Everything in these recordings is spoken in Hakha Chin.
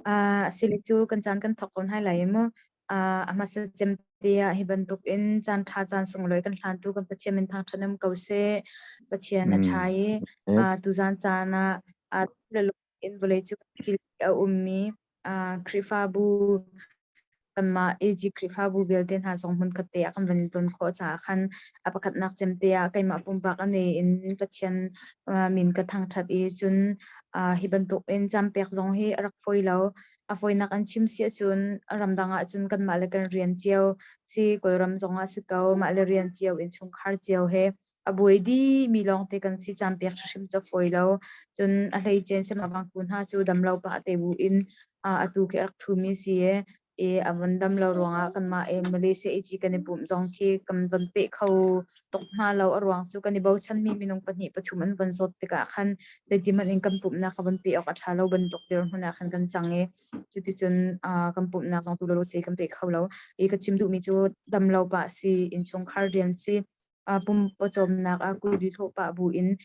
Asile cu kan caan kan thawk ko hna lai mu. A hmasa cem te ah hi bantuk in caan ṭha caan sunglawi kan hlantu kan Pathian min thangṭhat um ko seh. Pathian a ṭha i tuzaan caan ah in vawlei cu kil a ummi Khrihfabu kanmah AG Khrihfabu vialte hna zong hmunkhat te ah kan van i ton khawh caah khan a pakhatnak cem te ah keimah pumpak a nei in Pathian min ka thangṭhat i cun hi bantuk in campek zong hi a rak fawi lo. A fawinak an chim si ahcun ramdang ah cun kanmah le kan rian cio si Kawlram zong ah si ko mah le rian cio innchungkhar cio he a buai dih mi lawngte kan si caan pek hrim cu fawi lo. Cun a hleicen semavangtu hna cu damlo pah te bu in atu khi a rak ṭhumi si i a von dam lo ruangah kanmah i Malaysia i kan i pumh zong khi kan von peh kho tuk hna lo. A ruang cu kan i bochanmi minung pahnih pathum an von zawt tikah khan zeiti hmanh in kan pumhnak ka von peh awk a ṭha lo bantuk dirhmun ah khan kan cang i cuticun kan pumhnak zong tu lo si kan peh kho lo. I ka chim duhmi cu dam lo pah si, innchungkhar rian si, pum pawcawmnak ah kuli hlawh pah bu in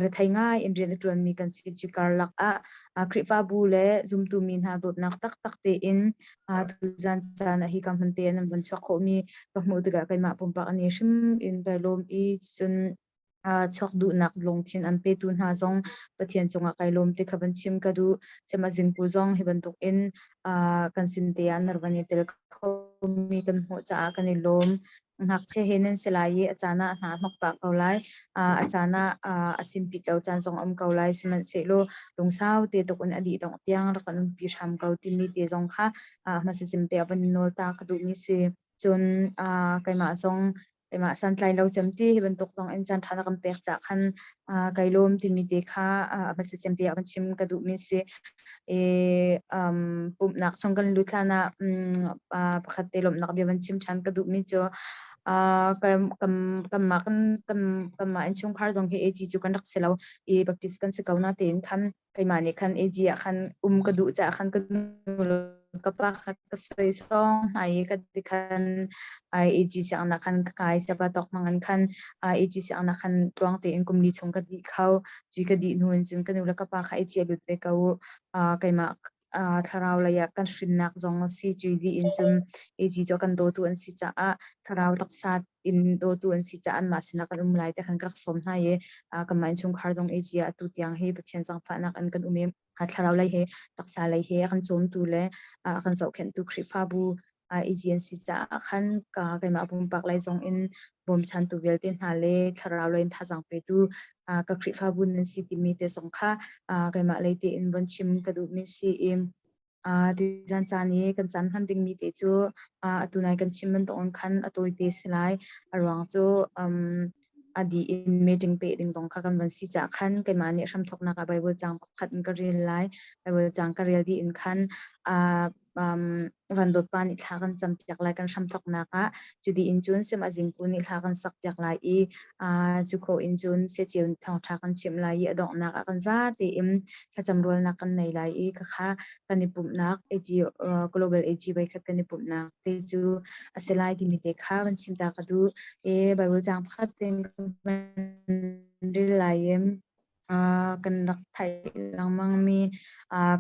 rethei ngai in rian a ṭuanmi kan si cu karlak ah Khrihfabu le zumtu mi hna dawtnak taktak tein tuzan caan ah hika hmun te an van chuak khawhmi ka hmuh tikah keimah pumpak an i hrim in kai lawm i cun chuak duhnak lungthin an petu hna zong Pathian cungah kai lawm ti kha van chim ka duh. Sema zingpu zong hi bantuk in kan sin te ah nar van i tel khomi kan hmuh caah kan i lawm. Ngakchia he nan si lai i a caan ah hna hnok pah ko lai. A caan ah a simpit lo caan zong a um ko lai. Sihmanhsehlaw lungsau te tuk in a dih dongh tiang rak kan umpi hram ko timi te zong kha hmasa cem te ah van nawl ta ka duhmi si. Cun keimah zong keimah santlai lo cem ti hi bantuk zong in caan ṭha na kan pek cah khan kai lawm timi te kha hmasa cem te ah van chim ka duhmi si. I pumhnak chung kan lut hlan ah pakhat te lawmhnak bia van chim ṭhan ka duhmi cu kanmah kan kanmah innchungkhar zong hi AG cu kan rak si lo i Baptist kan si ko na tein khan keimah nih khan AG ah khan um ka duh caah khan ka nu le ka pa kha ka soi song hna i ka ti khan AG sianginn khan ka kai siapa tawk hmang in khan AG sianginn khan tluang tein kum li chung ka dih kho Cui ka dih hnu in cun ka nu le ka pa kha i cia lut ve ko u. Keimah thlarau lei ah kan hrinnak zong a si. Cui dih in cun AG cu a kan dawtu an si caah thlarau taksa in dawtu an si caah anmah sinah kan um lai ti khan ka rak sawm hna i kanmah innchungkhar zong AG ah atu tiang hi Pathian zaangfahnak in kan um i thlarau lei he taksa lei he a kan cawmtu le a kan zohkhenhtu Khrihfabu agency caah khan ka keimah pumpak lei zong in bawmchantu vialte hna le thlarau lei in thazaang petu ka Khrihfabu nan si timi te zong kha keimah lei tein von chim ka duhmi si i tuzan caan i kan caan hman dingmi te cu atu nai kan chim bantukin khan a tawite si lai. A ruang cu a dih in meeting peh ding zong kha kan van si caah khan keimah nih hramthawknak ah Bible caang pakhat in ka rel lai. Bible caang ka rel dih in khan Van Dawt Pa nih thla kan campiak lai kan hramthawknak ah cu dih in cun Sem a Zingku nih hla kan sakpiak lai i cu khawh in cun Siaceu nih thawngṭha kan chimh lai i a donghnak ah kan zate in thlacam rualnak kan nei lai i khakha kan i pumhnak AG Global AG voikhat kan i pumhnak te cu a si lai timi te kha van chim ta ka duh. E Bible caang pakhat tein kan rel lai i kan rak theih lengmangmi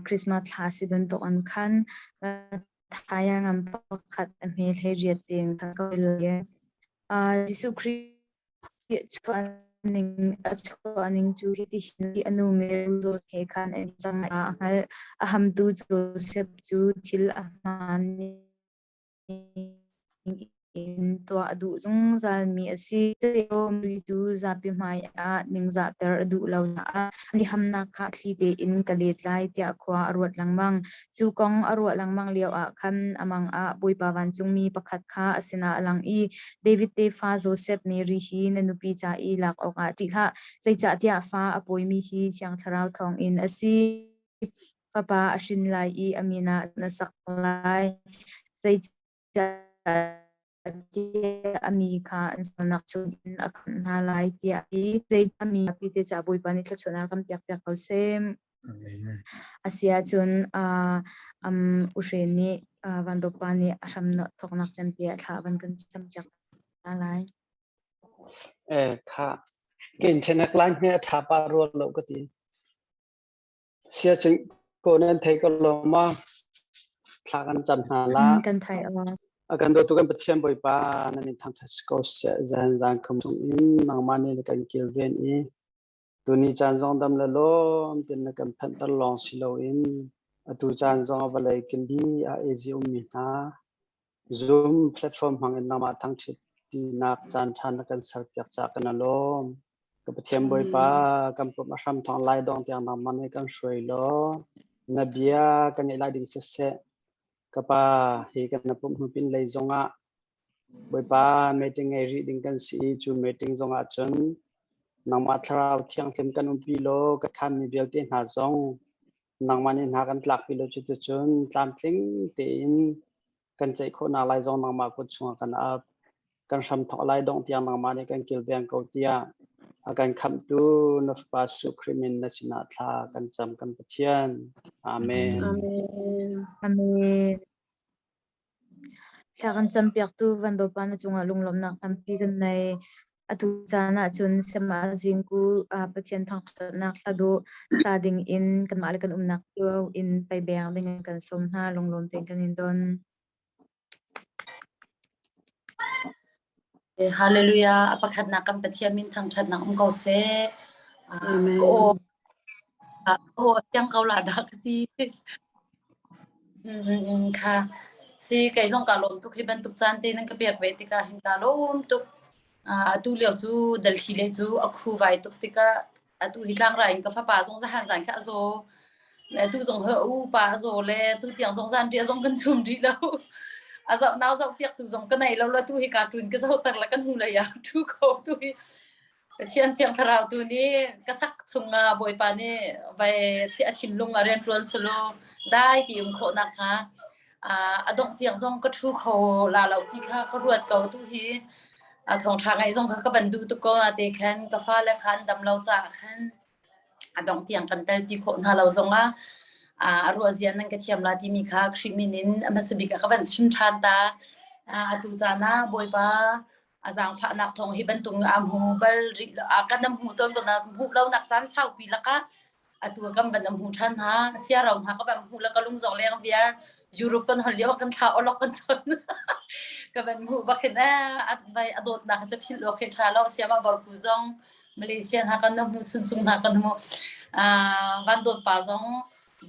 Christmas thla si bantuk an khan thaiang pakhat a hme hlei riat tein kan ko lai. Jesuh Khrih a chuahning cu hitihin a nu Mary zawt he khan an i cang a hngalh. A hamtu Josef cu thil a hmaan in tuah a duh zungzalmi a si. Mary cu zapi hmaiah ningzahter a duh lo caah an i hamnak kha thli tein ka let lai tiah khua a ruat lengmang. Cu kong a ruah lengmang lioah khan a mang ah Bawipa vancungmi pakhat kha a sinah a lang i David tefa Josef Mary hi na nupi ca i lak awkah ṭih hlah, zeicahtiah fa a pawimi hi Thiang Thlarau thawngin a si. Fapa a hrin lai i a min ah na sak lai. Zeicahtiah a mi kha an sualnak chungin a khamh hna lai tiah a ti. Zeicah mi te caah Bawipa nih thluachuahnak kan pekpiak ko seh. A si ahcun U Hre nih Van Dawt Pa nih a hram thawknak cempi ah thla van kan campiak hna lai. Eh kha ke internet line he a tha pa rual lo ka ti. Sia cun Ko nan thei ko lo ma? Thla kan cam hna la. Kan thai aw. A kan dawtu kan Pathian Bawipa na min thangṭhat si ko seh. Zan zan khum chung in nangmah nih na kan kilven i tuni caan zong dam le lawm tin na kan phanhter lawng si loin atu caan zong a vawlei kili ah ezi ummi hna Zoom platform hmang in nangmah thangṭhat tinak caan ṭha na kan serpiak caah kan i lawm. Ka Pathian Bawipa, kan pum a hram thawng lai dong tiang nangmah nih kan hruai law na bia kan ngaih lai ding siseh, ka Pa, hi kan na pumh hnu pin lei zongah Bawipa meeting ngei rih ding kan si i cu meeting zongah cun nangmah Thlarau Thianghlim kan umpi law ka khanmi vialte hna zong nangmah nih hna kan tlakpi lo cuticun tlamtling tein kan ceih khawhnak lai zong nangmah kut chungah kan ap. Kan hram thawk lai dongh tiang nangmah nih kan kilveng ko tiah a kan khamhtu na Fapa Jesuh Khrih min na sinah thla kan cam kan Pathian. Amen. Amen. Amen. Thla kan campiaktu Van Dawpa na cungah lunglawmhnak tampi kan nei. Atu caan ahcun Sema Zingku Pathian thangṭhatnak hla dawh sa ding in kanmah le kan umnak cio in paibeng ding in kan sawm hna. Lunglawm tein kan in don. Hallelujah. A pakhatnak kan Pathian min thangṭhatnak um ko seh. Amen. Ka aw aw tiang ko la dah ka ti. Kha si kei zong kaa lawm tuk hi bantuk caan te nan ka pek ve tikah hin kaa lawm tuk. Atu lio cu Delhi le cu a khuvai tuk tikah atu hi tlangrai in ka fapa zong zahan zan kha a zaw. Le atu zong hi a upa a zaw le tu tiang zong zan riah zong kan chum rih lo. A zoh nau zoh piak tu zong ka nei lo la tu hi ka ṭun ka zoh ter la kan hnu lei ah ṭhu ko tu hi. Pathian Thiang Thlarau tu nih ka sak chungah Bawipa nih vai a thinlung a rianṭuan sulu dai ti um khawh nakhnga a dongh tiang zong ka ṭhu kho la lo ti kha ka ruat ko tu hi thawngṭha ngaih zong kha ka van duh tuk ko te khan ka fale kha an dam lo caah khan a dongh tiang kan telpi khawh hna lo zongah a ruah zia nan ka thiam la timi kha Khrih min in a hmasa bik ah ka van chim ṭhan ta. Atu caan ah Bawipa a zaangfahnak thawng hi bantuk am hmu bal rih lo kan am hmu tawn ko na hmuh lo nak caan saupi lakah atu kan van am hmu ṭhan hna siaro hna ka van hmu la ka lung zong leng viar Europe kan hon lio kan thla olok kan chon ka van hmu bakin at vai a dawtnak cu philh lo khi ṭha lo siama borku zong Malaysia hna kan hmu sun chung hna kan hmu van dawt pa zong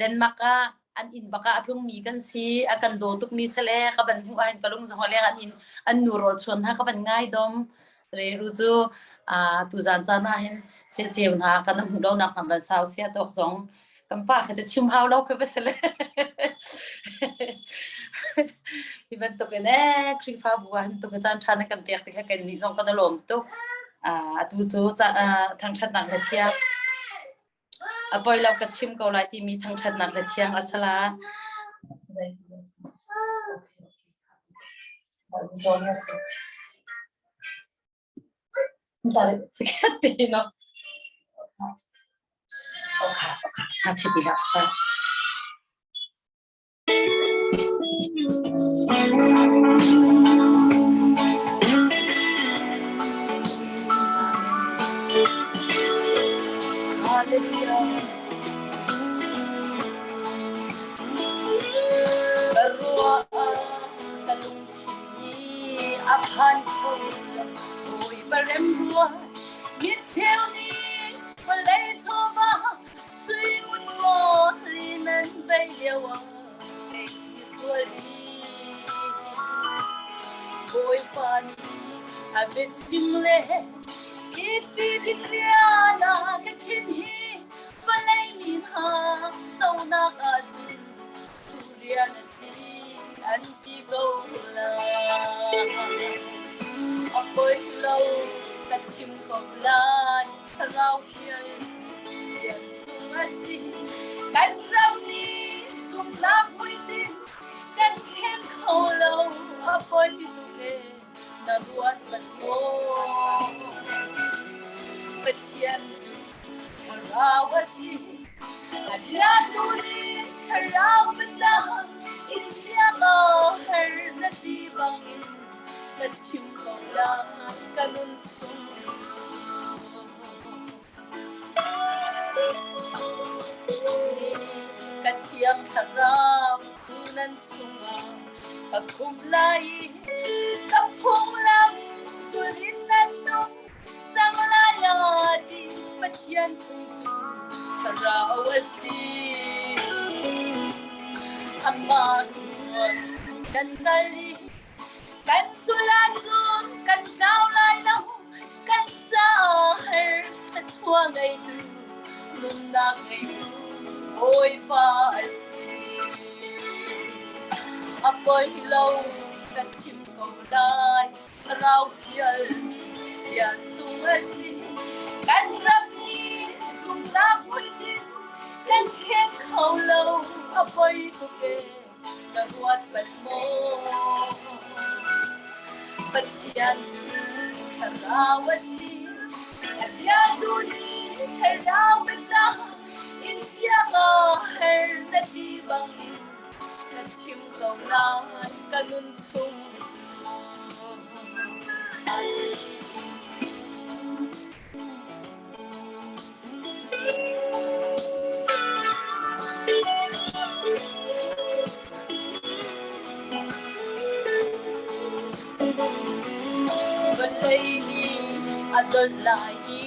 Denmark ah an inn bak ah a tlungmi kan si a kan daw tukmi sale ka van hmuh ahhin ka lung zong a leng an inn an nu rawl chuan hna ka van ngai dom reru cu tuzan caan ah hin sia ceu hna kan hmuh lo nak hna van sau sia tawk zong kan pa kha cu chim hau lo kha va sile hi bantuk in eh Khrihfabu ah hin tuk caan ṭha na kan pek ti kha kan nih zong kan lawm tuk atu cu thangṭhatnak le thiang A poi lo ka chim ko lai timi thangṭhatnak le thiang a sala. Ka ruah ah ka lungthin nih a phan kho lo Bawipa remruat micheu nih vawlei chawva Sui ngun maw nan vei lio ah kei misual hi Bawipa nih a biachim le iti dikrian a ka khin hi vawlei mi hna zonak ahcun rian a si an ti ko lai. A poi lo ka chim ko lai thlarau fial lian sung a si kan ram nih zumhnak hmuitinh kan kheng kho lo a poi tuk e na ruat bal maw Pathian cu thlarau a si a bia tu nih thlarau biatak in bia ka har na ti bangin na chim ko la ka nun chung ni ka thi Thiang Thlarau tu nan chungah ka khum lai i ka phunglam sul in nan nung cang lai a ti. Pathian phung cu thlarau a si. Amah hruai kan kal i kan sul ahcun kan tlau lai lo. Kan caah har thluachuah ngeitu, nunnak ngeitu Bawipa a si. A poi lo ka chim ko lai, thlarau fialmi bia sung a si. Kan ram nih zumhnak hmuitinh kan kheng kho lo, a poi tuk ee, na ruat bal maw? Pathian cu thlarau a si, a biatu nih thlarau biatak in biak a har na ti bangin na chim ko lai ka nun chung cu. Vawlei nih a dolh lai i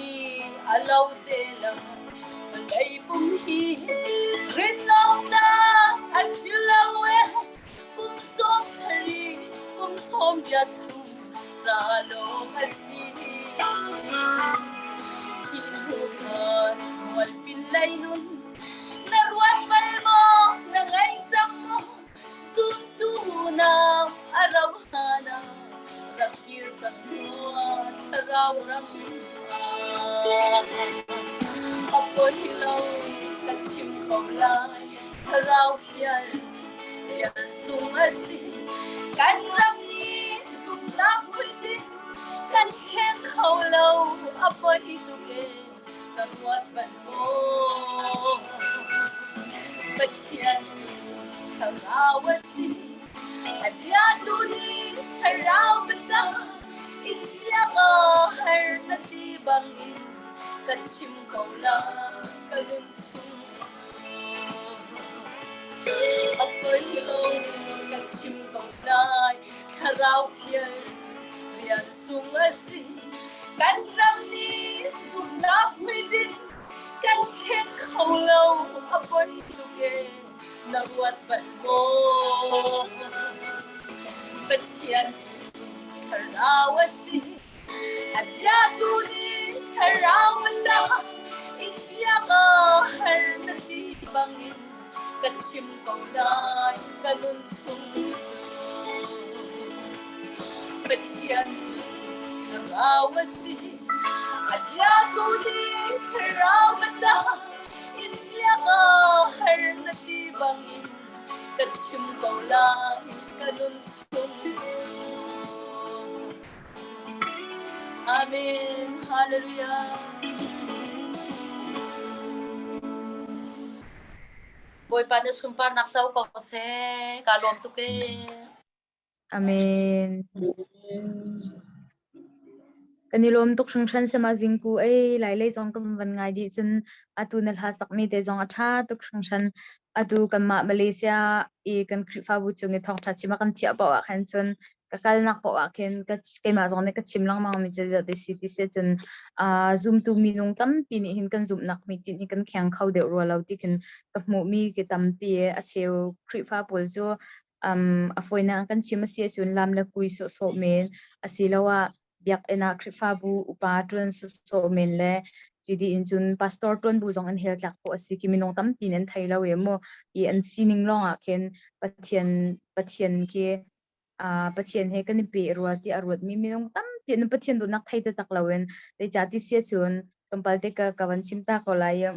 a lo te lo. Vawlei pum hi rinawk tlak a si lo ee. Kum 70, kum 80 chung ca lawng a si. Thi hnu khan mualpin lei nun na ruat bal maw, na ngei cang maw? Zumtu nau a ro hna rak kir cang hnuah thlarau ram ah. A poi lo ka chim ko lai, thlarau fial lian sung a si. Kan ram nih zumhnak hmuitinh kan kheng kho lo, a poi tuk e, ka ruat bal maw? Pathian cu thlarau a si, a bia tu nih thlarau biatak in biak a har na ti bangin ka chim ko lai, ka lung chung. A poi lo ka chim ko lai, thlarau fial rian sung a si. Kan ram nih zumhnak hmuitinh kan kheng kho lo, a poi tuk e, na ruat bal maw? Pathian cu thlarau a si. A biatu nih thlarau biatak in biak a har na ti bangin ka chim ko lai ka nun chung cu. Pathian cu thlarau a si, a biatu nih thlarau biatak in biak a har na ti bangin ka chim ko lai ka nun chung cu. Amen. Hallelujah. Bawipa na sunparnak co ko seh. Ka lawm tuk ee. Amen. Kan i lawm tuk hringhran sama zingku ei lai lei zong kan van ngai dih cun atu na hla sakmi te zong a ṭha tuk hringhran. Atu kanmah Malaysia i kan Khrihfabu chung i thawngṭha chim a kan thiah paoh ah khan cun ka kalnak paoh ah khin ka keimah zong nih ka chim lengmang mi cu ti si ti si cun zumtu minung tampi nih hin kan zumhnak hmuitinh hi kan kheng kho deuh rua lo ti khin ka hmuh mi ki tampi a cheu Khrihfa pawl cu a fawinak kan chim a si ahcun lam le kui sawhsawh men asiloah biakinn ah Khrihfabu upa ṭuan sawhsawh men le cuti in cun pastor ṭuan bu zong an hel tlak khawh a si khi minung tampi nih an thei lo i mu i an sining lawng ah khin Pathian Pathian khi Pathian he kan i pe rua ti a ruatmi minung tampi an Pathian duhnak thei taktak loin zeicah ti si ahcun tlawmpal te ka ka van chim ta ko lai i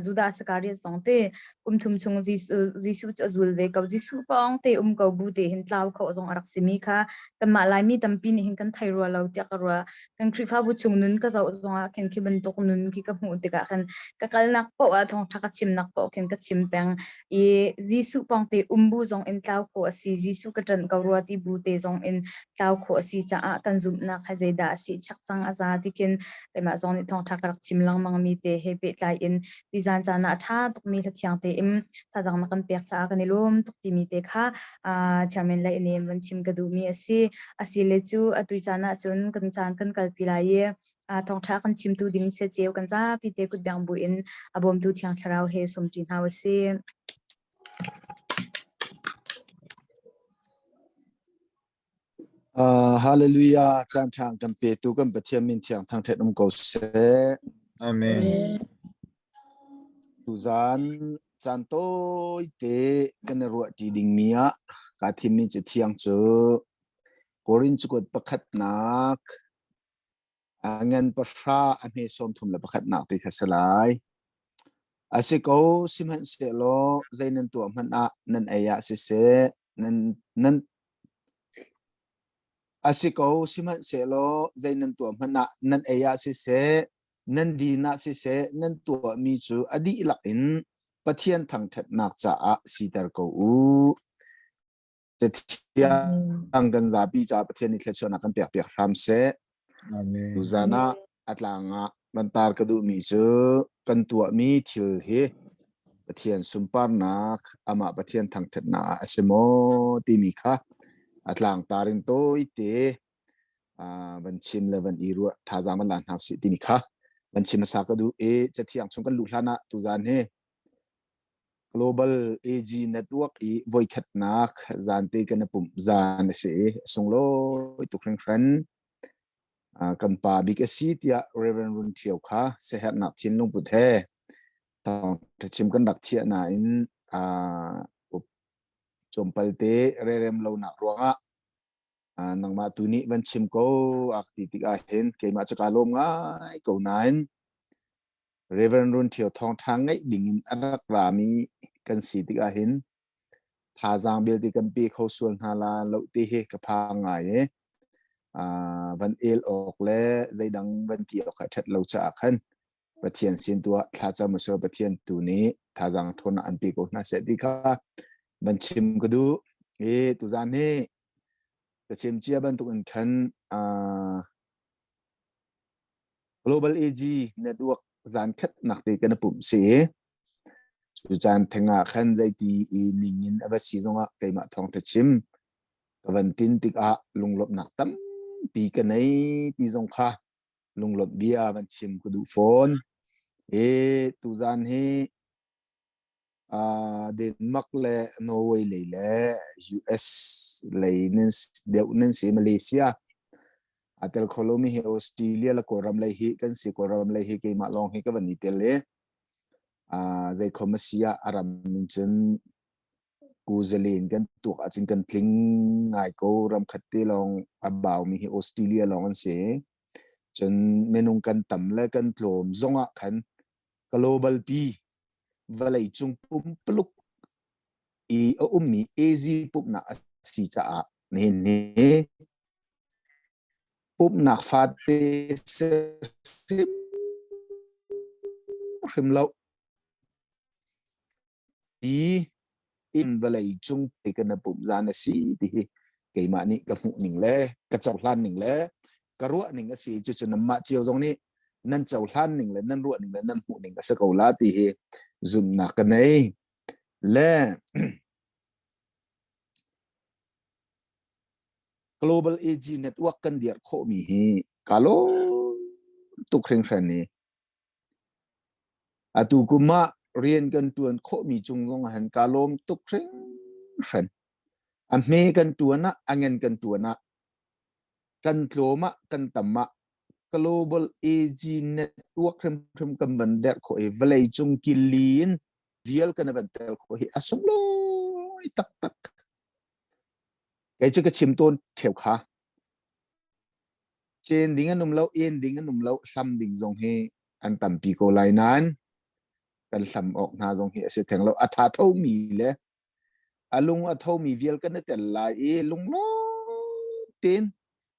Judah Iscariot zong te kum thum chung Jesuh cu a zul ve ko. Jesuh pawng te um ko bu te hin tlau khawh zong a rak simi kha kanmah Laimi tampi nih hin kan thei rua lo tiah ka ruah. Kan Khrihfabu chung nun ka zoh zongah khin khi bantuk nun khi ka hmuh tikah khan ka kalnak paoh ah thawngṭha ka chimnak paoh khin ka chim peng. I Jesuh pawng te um bu zong in tlau khawh a si. Jesuh ka ṭanh ko rua ti bu te zong in tlau khawh a si caah kan zumhnak kha zeidah a si chak cang a za ti khin keimah zong nih thawngṭha ka rak chim lengmang mi te he pehtlai. pehtlai in tuzan caan ah a ṭha tukmi hlathiang tein thazaang na kan pek caah kan i lawm tuk timi te kha chairman lei in van chim ka duhmi a si. Asile cu atu caan ahcun kan caan kan kalpi lai i thawngṭha kan chimtu ding ceu kan zapi te kutbeng buin a bawmtu Thiang Thlarau he sawmṭi hna u sih. Hallelujah caan ṭha kan petu kan Pathian min thiang thangṭhat um ko seh. Amen. Tuzaan caan tawite kan i ruahṭi dingmi ah kaa thimmi cathiang cu Korin cakuat pakhatnak a ngan pahra a hme 31nak ti kha si lai. A si ko, sihmanhsehlaw zei nan tuah hmanh ah nan ei ah siseh, nan nan a si ko, sihmanhsehlaw zei nan tuah hmanh ah nan ei ah siseh, nan din ah siseh, nan tuahmi cu a dihlak in Pathian thangṭhatnak caah siter ko u. Cathiang kan zapi caah Pathian nih thluachuahnak kan pek piak hram seh. Amen. Tuzan ah a tlang ah van tar ka duhmi cu kan tuahmi thil hi Pathian sunparnak amah Pathian thangṭhatnak ah a si maw timi kha a tlangtar in tawite van chim le van i ruah thazaang van la hna usih timi kha van chim hmasa ka duh i cathiang chung kan luh hlan ah tuzan hi Global AG Network i voikhatnak zante kan i pumh zan a si i a sunglawi tuk hringhran. Kan pa bik a si tiah Reverend Run Ṭhio kha siaherhnak thinlung put he thawngṭha chim kan rak thiah nain tlawmpal te rerem lonak ruangah nangmah tu nih van chim ko a ka ti tikah hin keimah cu kaa lawm ngai ko nain Reverend Run Ṭhio thawngṭha ngeih dingin a rak rami kan si tikah hin thazaang vialte kan pe kho sual hna la lo ti hi ka phang ngai i van el awk le zeidang van ti awk kha ṭhat lo caah khan Pathian sin tu ah thlacam usih Pathian tu nih thazaang ṭhawnnak an pe ko hna seh ti kha van chim ka duh. I tuzaan hi ka chim cia bantuk in khan Global AG network zan khatnak te kan i pumh si i cu caan theng ah khan zeiti i ning in a va si zongah keimah thawngṭha chim ka van tin tikah lunglawmhnak tampi ka nei ti zong kha lunglawmh bia van chim ka duh fawn. I tuzaan hi Denmark le Norway lei le US lei nan deuh nan si Malaysia a tel kho lomi hi Australia le Kawlram lei hi kan si. Kawlram lei hi keimah lawng hi ka van i tel i zeikhom a si ah a ram ning cun kuzalin kan tuak ahcun kan tling ngai ko. Ram khat te lawng a baumi hi Australia lawng an si. Cun minung kan tam le kan tlawm zongah khan global pi vawlei cung pumpuluk i a ummi AZ pumhnak a si caah nihin ni pumhnak fate si hrimhrim lo i inn vawlei cung te kan pumh zan a si ti hi keimah nih ka hmuh ning le ka cohlan ning le ka ruah ning a si. Cucu nanmah cio zong nih nan cohlan ning le nan ruah ning le nan hmuh ning a si ko la ti hi zumhnak ka nei le Global AG network kan dirh khawhmi hi ka lawm tuk hringhran i atu kum ah rian kan ṭuan khawhmi cung zong ah hin ka lawm tuk hringhran. A hme kan ṭuan ah, a ngan kan ṭuan ah, kan tlawm ah, kan tam ah Global AG network hrimhrim kan van derh khawh i vawlei cung kili in vial kan van tel khawh hi a sunglawi taktak. Kei cu ka chim tawn ṭheu kha. Cen ding an um lo, en ding an um lo, hlam ding zong hi an tampi ko lai nain kan hlam awk hna zong hi a si theng lo. A tha thomi le a lung a thomi vial kan i tel lai i lunglawm tein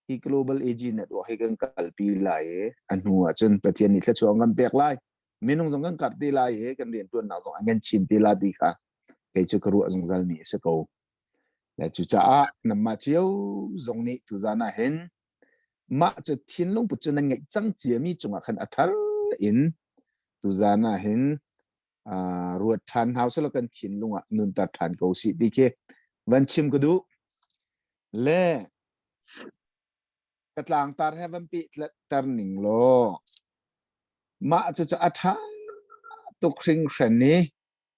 hi Global AG network hi kan kalpi lai i a hnu ah cun Pathian nih thluachuah kan pek lai. Minung zong kan karh te lai i kan rianṭuannak zong an kan chin te la ti kha kei cu ka ruah zungzal mi a si ko. Le cucaah nanmah cio zong nih tuzan ah hin mah cu thinlung put cu nan ngeih cang ciami cungah khan a thar in Tuzan ah hin ruat ṭhan hau selaw kan thinlung ah nunter ṭhan ko sih ti khi van chim ka duh. Le ka tlangtar he van pehtlatter ning law mah cucu a ṭha tuk hringhran i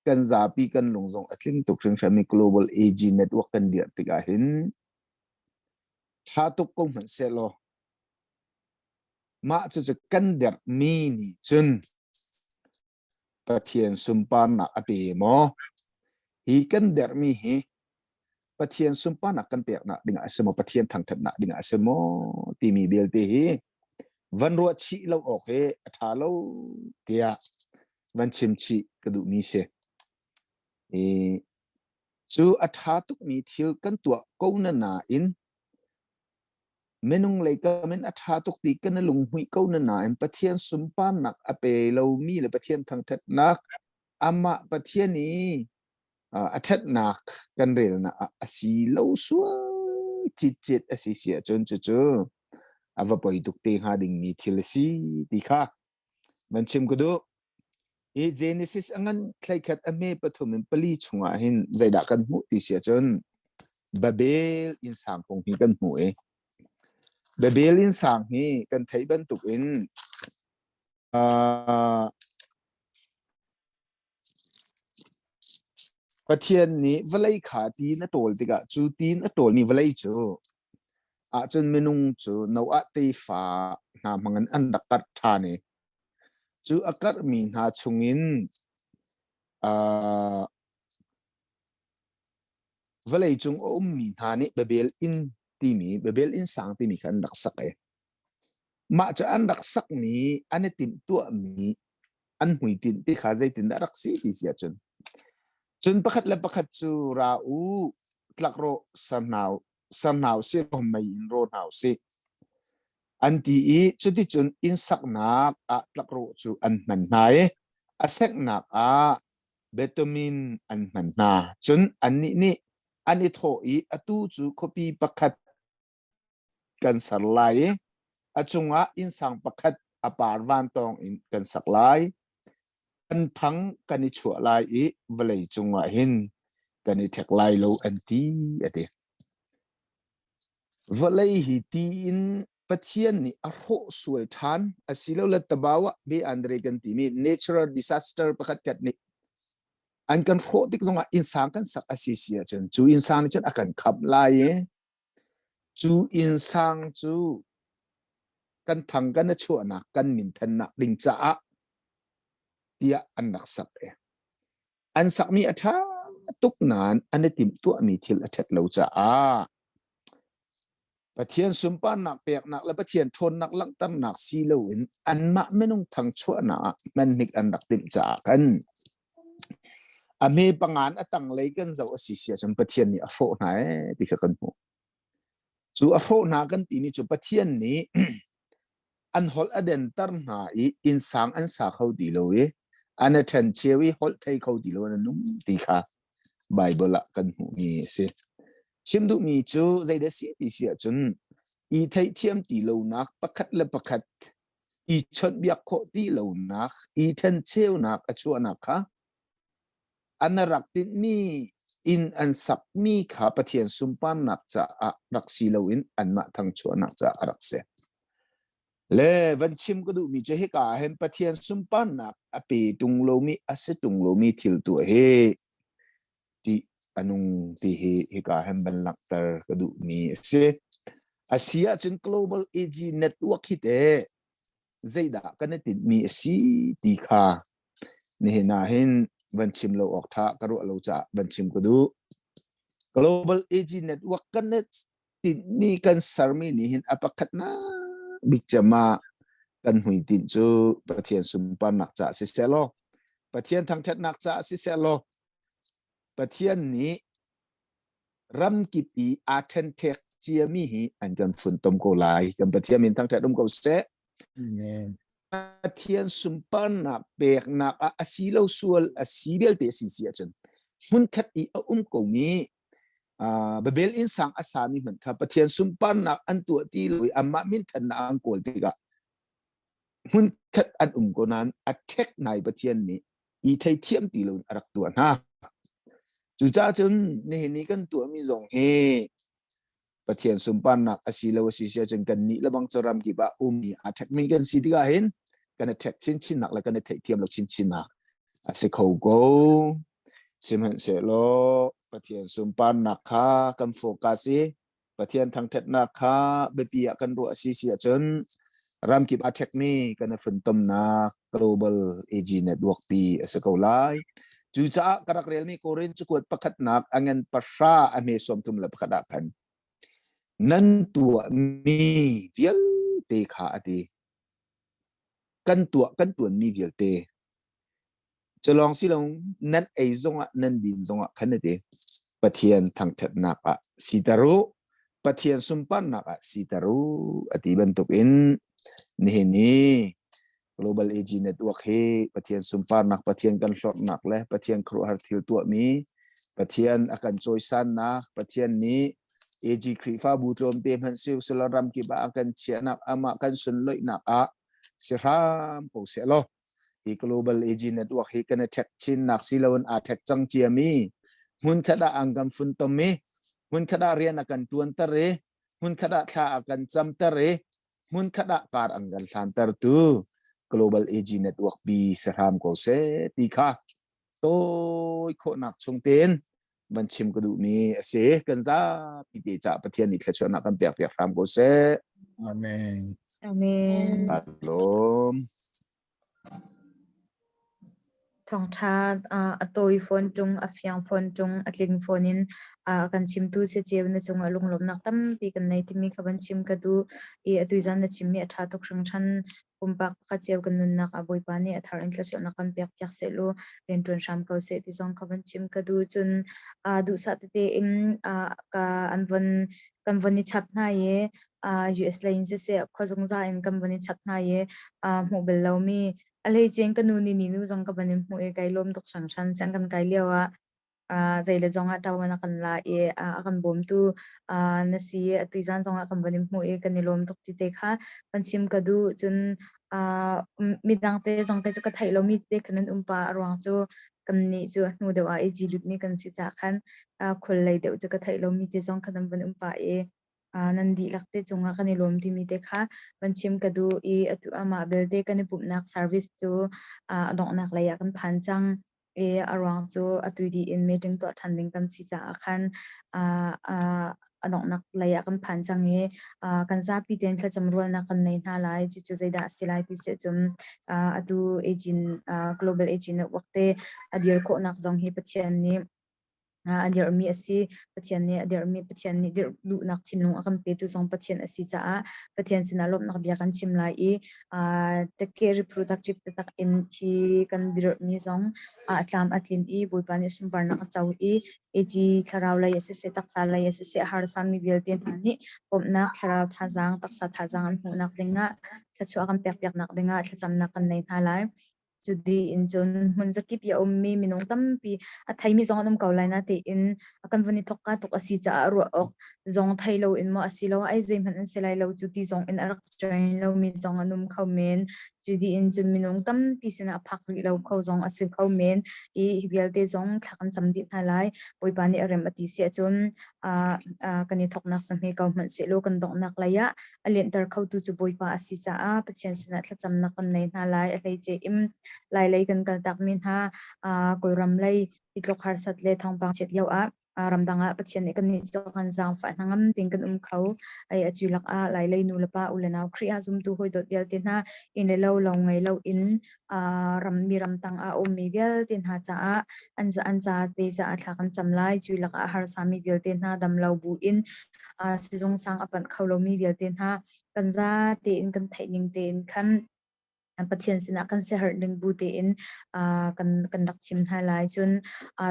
kan zapi kan lung zong a tling tuk hringhran mi Global AG Network kan dirh tikah hin ṭha tuk ko hmanh sehlaw mah cucu kan derhmi nih cun Pathian sunparnak a pe maw? Hi kan derhmi hi Pathian sunparnak kan peknak dingah a si maw? Pathian thangṭhatnak dingah a si maw? Timi vialte hi van ruah chih lo awk hi a ṭha lo tiah van chim chih ka duhmi si. I cu a ṭha tukmi thil kan tuah ko na nain Minung lei kam in a ṭha tuk ti kan i lunghmuih ko na nain Pathian sunparnak a pe lomi le Pathian thangṭhatnak amah Pathian i a ṭhatnak kan relnak ah a si lo sual citcet a si si ahcun cucu a va poi tuk te hnga dingmi thil a si ti kha van chim ka duh. Hi Genesis a ngan thlaikhat a hme pathum in pali chungah hin zeidah kan hmuh ti si ahcun Babel innsang kong hi kan hmuh i Babel innsang hi kan theih bantuk in Pathian nih vawlei kha ti in a ṭawl tikah cu ti in a ṭawlmi vawlei cu ahcun minung cu Noah tefa hna hmangin an rak karh ṭhan i Cu a karhmi hna chungin vawleicung a ummi hna nih Babel inn timi Babel innsang timi kha an rak sak i mah cu an rak sakmi an i timhtuahmi an hmuitinh ti kha zeitindah rak si ti si ahcun cun pakhat le pakhat cu ra u tlakrawh ser hna u ser hna u sih mei in raw hna u sih An ti i cuticun inn saknak ah tlakrawh cu an hman hna i a senghnak ah bitumen an hman hna. Cun annih nih an i thawh i atu cu khuapi pakhat kan ser lai i a cungah innsang pakhat a par vantawng in kan sak lai. Kan thang kan i chuah lai i vawlei cungah hin kan i ṭhek lai lo, an ti, a ti. Vawlei hi ti in Pathian nih a hrawh sual ṭhan asilole tabawa be Andre kan timi natural disaster pakhat khat nih an kan hrawh tik zongah innsang kan sak a si si ahcun cu innsang nih cun a kan khamh lai i cu innsang cu kan thang kan i chuahnak kan minthannak ding caah tiah an rak sak i An sakmi a ṭha tuk nain an i timhtuahmi thil a ṭhat lo caah Pathian sunparnak peknak le Pathian ṭhawnnak langhternak si loin anmah minung thangchuahnak ah hmanhnik an rak timh caah khan a hme pangan a tanglei kan zoh a si si ahcun Pathian nih a hrawh hna ee ti kha kan hmuh. Cu a hrawh hna kan timi cu Pathian nih an holh a denter hna i innsang an sa kho ti lo i an i ṭhencheu i holh thei kho ti lo an nung ti kha Baibal ah kan hmuhmi a si. Chim duhmi cu zeidah si ti si ahcun i theihthiam ti lonak pakhat le pakhat i chawnhbiak khawh ti lonak i ṭhencheunak a chuahnak kha an rak tinhmi inn an sakmi kha Pathian sunparnak caah rak si loin anmah thangchuahnak caah a rak si. Le van chim ka duhmi cu hika ah hin Pathian sunparnak a pe tung lomi a si tung lomi thil tuah hi ṭih a nung ti hi hika hin van langhter ka duhmi a si. A si ahcun Global AG Network hi teh zeidah kan i tinhmi a si ti kha Nihin ah hin van chim lo awk tha ka ruah lo caah van chim ka duh. Global AG Network kan tinhmi kan sermi nih hin a pakhatnak bik cem ah kan hmuitinh cu Pathian sunparnak caah siseh law Pathian thangṭhatnak caah siseh law Pathian nih ramkip i aa ṭhenṭhek ciami hi an kan funtom ko lai. Kan Pathian min thangṭhat um ko seh. Amen. Pathian sunparnak peknak ah a si lo sual a si vialte a si si ahcun hmunkhat i a um komi Babel innsang a sami hmanh kha Pathian sunparnak an tuah ti lo i amah minthannak an kawl tikah Hmunkhat an um ko nain a ṭhek nai Pathian nih i theithiam ti loin a rak tuah hna. Cucaah cun nihin ni kan tuahmi zong hi Pathian sunparnak a si lo a si si ahcun kannih le bang cu ramkip ah ummi aa ṭhekmi kan si tikah hin kan i ṭhek chinchinnak le kan i theihthiam lo chinchinnak a si kho ko. Sihmanhsehlaw Pathian sunparnak kha kan focus i Pathian thangṭhatnak kha biapi ah kan ruah a si si ahcun ramkip aa ṭhekmi kan i funtomnak Global AG Network pi a si ko lai. Cucaah ka rak relmi Korin cakuat pakhatnak a ngan pahra a hme 31 ah khan nan tuahmi vialte kha a ti. Kan tuah kan ṭuanmi vialte Cu lawng si lo nan ei zongah nan din zongah khan a ti. Pathian thangṭhatnak ah siter u, Pathian sunparnak ah siter u a ti bantukin nihin i Global AG Network hi Pathian sunparnak, Pathian kan hlorhnak le Pathian khuaruahhar thil tuahmi, Pathian a kan cawisannak, Pathian nih AG Khrihfabu tlawmte hmanh si usila ramkip ah a kan chiahnak, amah kan sunloihnak ah si hram ko seh law hi Global AG Network hi kan i ṭhek chinnak si loin aa ṭhek cang ciami hmunkhat ah an kan funtom i hmunkhat ah rian a kan ṭuanter i hmunkhat ah thla a kan camter i hmunkhat ah kar an kan hlantertu Global AG Network bi si hram ko seh ti kha tawi khawhnak chung tein van chim ka duhmi a si. Kan zapi te caah Pathian nih thluachuahnak kan pek piak hram ko seh. Amen. Amen. Alom. Thawngṭha a tawi fawn ṭung, a fiang fawn ṭung, a tling fawn in kan chimtu si ceu na cungah lunglawmhnak tampi kan nei timi kha van chim ka duh i atu zan na chimmi a ṭha tuk hringhran. Pumpak pakhat cio kan nunnak ah Bawipa nih a thar in thluachuahnak kan pek piak sehlaw rianṭuan hram ko seh ti zong kha van chim ka duh. Cun duhsah tete in ka an von kan von i chap hna i US lei in siseh khua zungzal in kan von i chap hna i hmuh bal lomi a hleice in ka nu nih ninu zong ka van in hmuh i kai lawm tuk hringhran. Siang kan kai lio ah zei le zong ah ṭawan a kan la i a kan bawmtu na si i atu zan zong ah kan van in hmuh i kan i lawm tuk ti te kha kan chim ka duh. Cun midang te zong te cu ka theih lomi te khan an um pah a ruang cu kannih cu a hnu deuh ah i lut mi kan si caah khan khual lei deuh cu ka theih lomi te zong khan an van um pah i nan dihlak te cungah kan i lawm timi te kha van chim ka duh i atu amah belte kan i pumhnak service cu a donghnak lei ah kan phan cang. I a ruang cu atu dih in meeting tuah ṭhan ding kan si caah khan a donghnak lei ah kan phan cang i kan zapi tein thlacam rualnak kan nei hna lai. Cucu zeidah a si lai ti si ahcun atu Agin Global Agin Network te a dir khawhnak zong hi Pathian nih a dirhmi a si. Pathian nih a dirhmi Pathian nih dirh duhnak thinlung a kan petu zong Pathian a si caah Pathian sinah lawmhnak bia kan chim lai i take reproductive taktak in hi kan dirhmi zong a tlam a tlin i Bawipa nih sunparnak a co i AG thlarau lei a siseh taksa lei a siseh harsa mi vialte hna nih bawmhnak thlarau thazaang taksa thazaang an hmuhnak dingah thluachuah kan pekpiaknak dingah thlacamnak kan nei hna lai. Cuti in cun hmun zakip i a ummi minung tampi a theimi zong an um ko lai natein a kan vun i thawkka tuk a si caah ruah awk zong thei loin maw asiloah ai zeihmanh an si lai lo cu ti zong in a rak join lomi zong an um kho men. Cuti in cun minung tampi sinah a phak rih lo kho zong a si kho men i hi vialte zong thla kan cam dih hna lai. Bawipa nih a rem a ti si ahcun kan i thawknak cu hme ko hmanh sehlaw kan donghnak lei ah a lianhter khotu cu Bawipa a si caah Pathian sinah thlacamnak kan nei hna lai. A hleice in Lailei kan kaltakmi hna Kawlram lei i tluk harsat le thawngpang chiat lio ah ramdang ah Pathian nih kannih cu kan zaangfah hnangam tein kan um kho. Ai a cu lakah Lailei nu le pa u le nau Khrih ah zumtu hawi dawt vialte hna inn le lo lo ngei lo in ram mi ramtang ah a ummi vialte hna caah an an ca te caah thla kan cam lai. Cu lakah harsami vialte hna dam lo bu in sizung sang a panh kho lomi vialte hna kan za tein kan theih ning tein khan Pathian sinah kan siaherh ning bu tein kan kan rak chim hna lai. Cun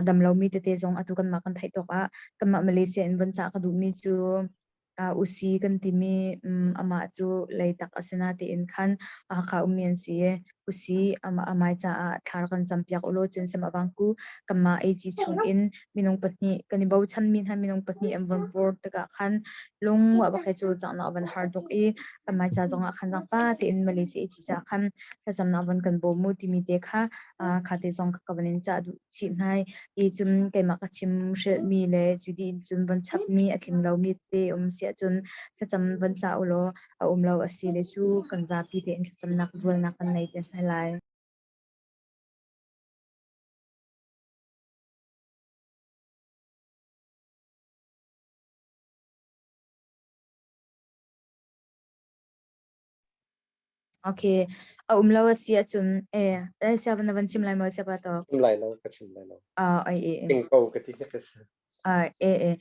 dam lomi tete zong atu kanmah kan theih tawk ah kanmah Malaysia in von cah ka duhmi cu usi kan timi amah cu leitak a si na tein khan Hakha ummi an si i. Usi amai caah thla rak kan campiak ulaw cun sem awangku kanmah AG chung in minung pahnih kan i bochanmi hna minung pahnih an von pur tikah khan lung a bak he cawlcanghnak a van har tuk i kanmah ca zongah khan zaangfa tein Malaysia AG ca khan thlacamnak von kan bawm u timi te kha kha te zong ka van in cah duh chih hna i cun keimah ka chim hrilhmi le cu dih in cun von chapmi a tling lomi te um si ahcun thlacam von cah ulaw a um lo a si le cu kan zapi tein thlacamnak rualnak kan nei te hna lai. Okay, a um lo a si ahcun eh eh sia na van chim lai maw sia pa to? Chim lai lo, ka chim lai lo. Ah ai e. Ting ko ka ti ka si. Ah e e.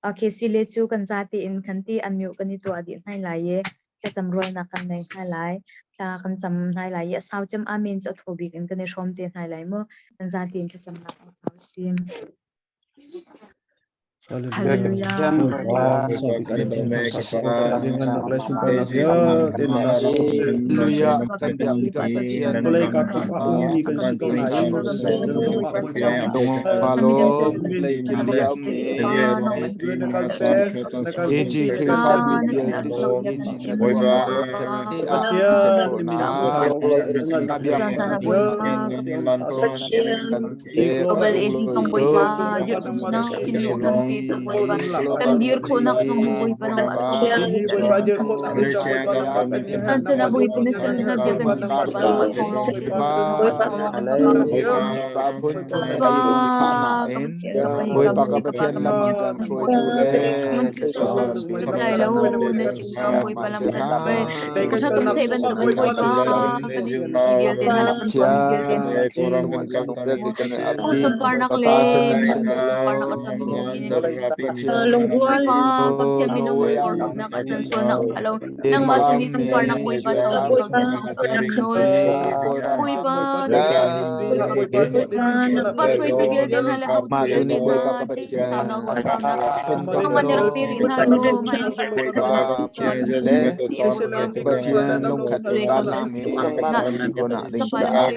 Okay, si le cu kan zate in khan ti an myu kan i tuah dih hnai lai i thlacam rualnak kan nei hnai lai. Thla kan cam hnai lai i a sau cem amen cu a thaw bik in kan i hrawm te hnai lai mu. Kan zate in thlacamnak kan sau sim. Hallelujah. Hallelujah. Kan biakmi kan Pathian Dongpalom lei kilia ummi AG Khrihfabu vialte AG na tuah ah na biakmi Kan dir khawhnak zong Bawipa nangmah Kan sana Bawipa na sin na bia kan chim Bawipa ka Pathian lam an kan hruaitu le lai lo na chim lo Bawipa lam kan hruai Pathian lungkhat in kaan langmi khawhnak ding caah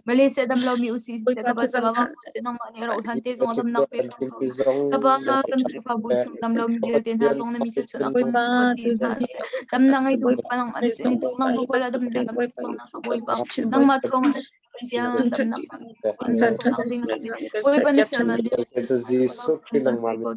Malaysia dam lo mi usi ka ba sa nangmah nih ro hlan te zong a damnak pe hram ko. Ka pa kan Khrihfabu chung dam lo mi vialte hna zong na mi thluachuah nak damnak ngei tu pa nang an sin tu nang tu pala dam na Bawipa nangmah thawng Pathian damnak Bawipa na sian Jesuh Khrih nangmah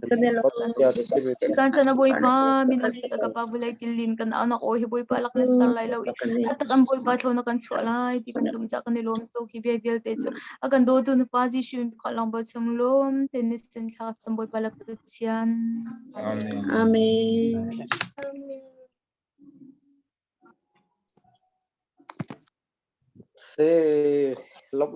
Kan sana Bawipa min ka pa vulai kilin kan anak o hi Bawipa lak na star lai lo atak an Bawipa thlona kan chuah lai ti kan zum cha kan i lawm tuk hi bia vialte cu A kan dawtu na Pa Jesuh in pakhat lawng chung lawm te ni sin thla cam Bawipa lak Pathian. Amen. Amen. Se lawmh.